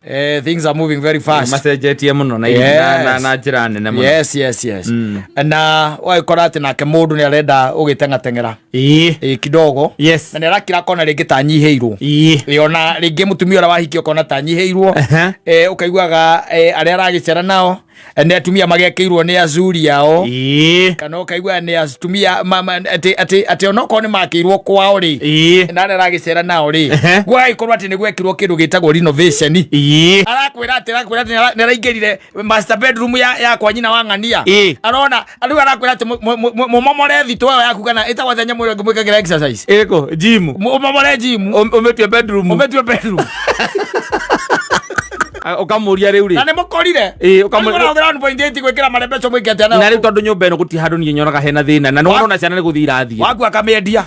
Things are moving very fast. Macenjetie mũno na Yes. na njĩra nene mũno. Yes. Na wagĩkora atĩ nake mũndũ nĩ arenda ũgĩteng'ateng'era kidogo na nĩ arakira akona rĩngĩ ta anyihĩirwo. Ona rĩngĩ mũtumia ũrĩa wahikia ũkona ta anyihĩirwo. Ũkaiguaga arĩa aragĩcera nao nĩ atumia magĩakĩirwo nĩ azuri ao, kana ũkaigua nĩ atumia atĩ onokorwo nĩ makĩirwo kwao rĩ, na arĩa aragĩcera nao rĩ, gwagĩkorwo atĩ nĩ gwekirwo kĩndũ gĩtagwo renovation. Arakwĩra atĩ nĩ araingĩrire master bedroom ya kwa nyina wa ng'ania. Arona rĩu arakwĩra atĩ mũmomore thitũ ĩyo yaku, kana ĩtagwo atĩa nyamũ ĩyo mwĩkagĩra exercise? Ĩrĩkũ? Gym? Ũmomore gym. Ũmĩtue bedroom. Ũmĩtue bedroom. Ũkamũria rĩu Na rĩ nĩ mũkorire. Ũrahũthĩra 1.8 gwĩkĩra marembeco mwĩke atĩa na nayo? Rĩu tondũ nyũmba ĩno gũtirĩ handũ niĩ nyonaga hena thĩna, na nĩwona ona ciana nĩ gũthiĩ irathiĩ. Waku akamĩendia.